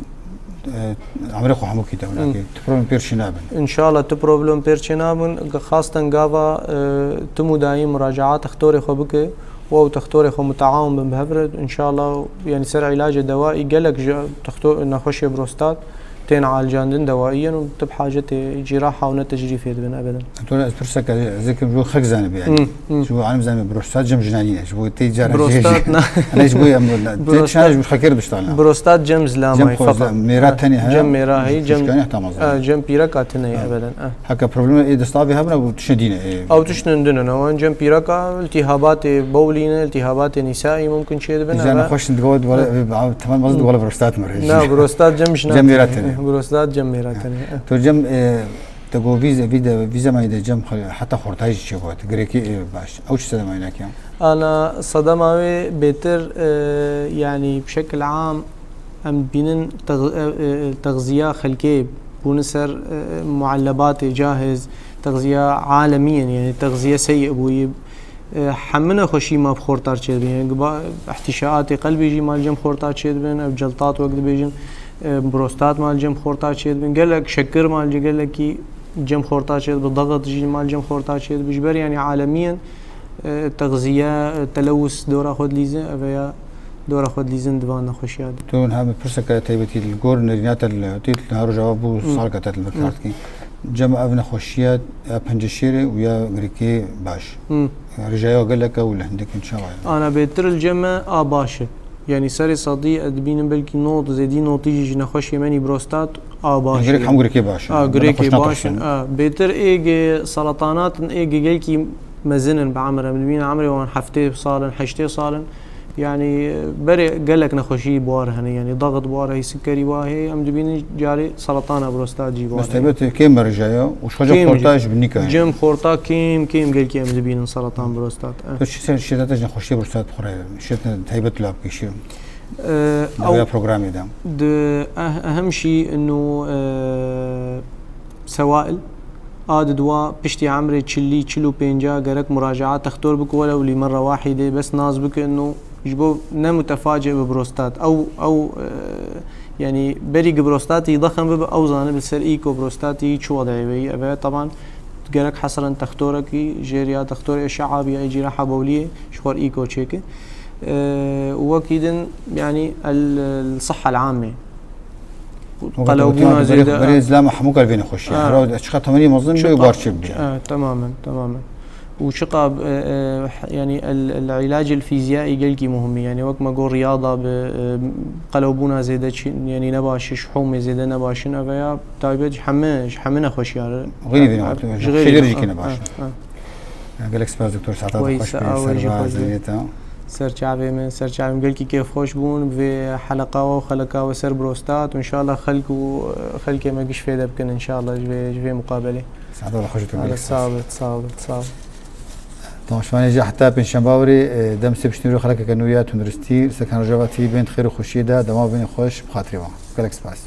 e, emrê xwe hemû kî te winakê. Tu problem pêr çê nabin. Înşallah tu problem pêr çê nabin. Xasten gava, e, tim û dayîm muracaat textorê xwe bike. Û ew textorê xwe mutaawin bin bi hev re, înşallah, yanî ser îlacê dewaî gelek ji texto-, nexweşê prostat tên alicandin dewaiyen û tu bi hacetê cîraha û ne tecrîfê dibin ebeden. Doktor, ez pirsek ez ê kim ji bo xelk zanibe yanî. Ji bo alim zanibe prostat cem jinanî ne. Ji bo tê cara Prostat na. Ana ji bo em tê çare ji bo xekir biştalna. Prostat cem zilamay feqat. Mêra tenê heye. Cem mêra heye, cem, cem pîreka tenê ebeden. Heke problema ê destavê hebna, bu tiştê dîne. Ew tiştin din in, ewan cem pîreka, iltihabatê bowlî ne, iltihabatê nîsaî mumkin çê dibin. Jana xweş in digot, wala, tamam, mezin wala prostat mi re. Na, prostat cem jina. Cem mêra tenê. Prostat cem mêra tenê. To cem, e, te got vîze, vî de, vîze mayî de cem xwe, heta xortayî jî çê got. Girêkî, e, baş. Ew çi sedema înakiya? Ana sedema wê bêtir, e, yanî bi şekil am em dibînin tex-, e, e, texziya xelkê bûne ser, e, muellebatê cahiz, texziya alemî yên, yanî texziye seyî bûyî. E, hemine xweşî ma bi xortar çêdibin. Yanî giba-, ihtîşaatê qelbî jî mal cem xortar çêdibin, ev celtat wek dibêjin, e, prostat mal cem xortar çêdibin. Gelek şekir mal ce-, gelekî cem xortar çêdibin, daxit jî mal cem xortar çêdibin. Ji ber yanî alemî yên, e, texziye, e, telewus dora xwe dilîzin, ev ya dora xwe dilîzin di van nexweşiya de. Tu niha min pirseke taybetî li gor nerîna te li, tê niha rojava bû saleke te li vir kar dikî. Cem ev nexweşiya ya penceşêrê û ya girêkê baş. Rêjaya gelek e û li hindekin çawa ye? Ana bêtir li cem me a baş e. Yanî serê sedî ez dibînim belkî not, zêdî notî jî ji nexweşê me nî prostat a baş e. Girêk hemû girêkê baş e. A, girêkê baş in. A, bêtir ê gi seratanat in, ê gi gelkî mezin in bi emir. Em dibînin emrê wan heftê sal in, heştê sal in. Yanî berê gelek nexweşî bi war hene. Yanî daxit bi war heye, sikerî wa heye. Em dibînin carê seratana prostat jî bi war heye. Bes taybet kêm merija ya û ji xwe cem xorta ji bin nîka ye. Cem xorta kêm kêm gelkî em dibînin seratan prostat. Eh. Tu çi ser şiddet ji nexweşiyê prostat bi xwe re şiddet taybet la bikişî? Eh, Dawiya ew programê de. Di eh, ehem şî ino, eh, sewail. A di dua piştî emrê çilî, çil û pênca gerek muracaat textor bike welew lî merra wahîdê, bes nas bike ino ji bo ne mutefacê bi prostat. Ew, ew, e, yanî berî gi prostatî dexin bibe, ew zanibe ser î ku prostatî çi wedeyê weyî. Eve, teban, gerek hesren textorekî, jêr ya textorê eşeabî ya cîraha bowliyê ji xwe î ku çêke. E, û wekî din, yanî el, el siha el amê. Qelewbûna zêde. Berê zilama hemû kar vê nexweşiye. Ha. Hera çiqa temenî mezin bê, bar çê bûye. Ha, temamen, temamen. û çiqa, e, e, yanî el, el îlac el fîziyayî gelkî muhim e. Yanî wek me got riyada bi, e, qelewbûna zêde çi, yanî nebaş e, şihûmê zêde nebaş in, ev ya taybet ji heme, ji heme nexweşiya re. Xwînî vîna hatibû, ji xêrê jî nebaş in. Gelek spas doktor, saeta te xweş be, serva zêde te. Serçavê min, serçavê min, gelkî kêfxweş bûn bi vê heleqa we û xeleqa we ser prostat û înşallah xelk û, e, xelkê me giş fêde bikin înşallah ji vê, ji vê muqabelê. Saeta we xweş doktor, gelek spas. Sağ ol, sağ ol, sağ ol. Temaşevanê jî heta pêncşemba werî, e, dem sê piştnîrê xelekeke nû ya tunduristî, li ser kanala Rojava T V bên di xêr û xweşiyê de, dema bibînin xweş, bi xatirê wan. Gelek spas.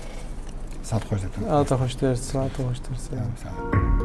Saet xweş doktor. Saeta xweştir, saeta xweştir. Sağ ol.